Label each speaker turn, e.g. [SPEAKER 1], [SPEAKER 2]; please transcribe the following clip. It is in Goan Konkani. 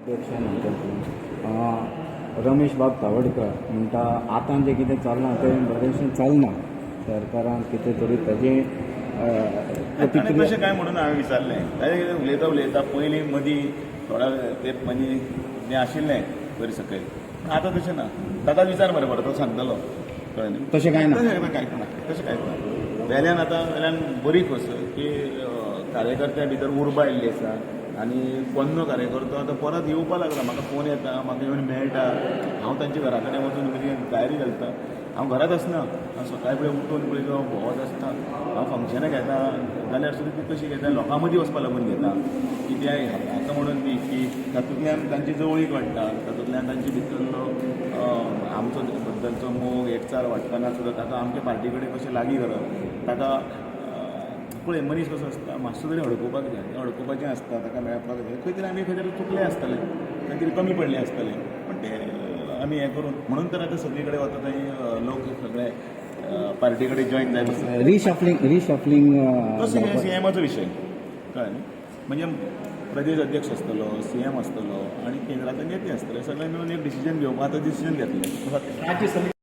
[SPEAKER 1] अध्यक्षान आमच्या रमेश बाब तावडकर म्हणटा, आतां जें कितें चल्लां तें बरेंशें चलना. सरकारान कितें तरी ताजें
[SPEAKER 2] ताणें
[SPEAKER 1] प्रतिक्रिया.
[SPEAKER 2] तशें कांय म्हणून हांवें विचारलें. ताणें कितें उलयता उलयता पयलीं मदीं थोडा तेंप मदीं जें आशिल्लें वयर सकयल, पूण आतां तशें ना. ताकाच विचार मरे बरो, तो सांगतलो. कळ्ळें न्ही?
[SPEAKER 1] तशें कांय ना.
[SPEAKER 2] तशें कांयच ना, तशें कांयच ना. वेल्यान आतां वेल्यान बरी खोस की कार्यकर्त्यां भितर उर्बा आयिल्ली आसा आनी पोन्नो कार्यकर्तो आतां परत येवपा लागला. म्हाका फोन येता, म्हाका येवन मेळटा. हांव तांच्या घरा कडेन वचून कितें डायरी घालता. हांव घरांत आसना. हांव सकाळी फुडें उठून पळय जावं भोंवत आसता. हांव फंक्शनां घेता जाल्यार सुद्दां ती कशी घेता, लोकां मदीं वचपा लागून घेता की ते हाका म्हणून न्ही की तातूंतल्यान तांची जवळीक वाडटा, तातूंतल्यान तांचे भितरलो आमचो बद्दलचो मोग, एकचार वाडटना सुद्दां ताका आमच्या पार्टी कडेन कशें लागीं करप. ताका पळय, मनीस कसो आसता, मातसो तरी हडकुपाक जाय, हडकुपाचें आसता, ताका मेळपाक जाय. खंय तरी आमी खंय तरी चुकले आसतले, खंय तरी कमी पडले आसतले, पण ते आमी हें करून म्हणून तर आतां सगळी कडेन वता थंय लोक सगळे पार्टी कडेन जॉयन जाय बसले.
[SPEAKER 1] Reshuffling, reshuffling.
[SPEAKER 2] तो सीएमाचो विशय, कळ्ळें न्ही? म्हणजे प्रदेश अध्यक्ष आसतलो, सीएम आसतलो आनी केंद्रांतले नेते आसतले, सगळे मेळून एक डिसिजन घेवपा. आतां डिसिजन घेतलें.
[SPEAKER 3] राज्य समिती.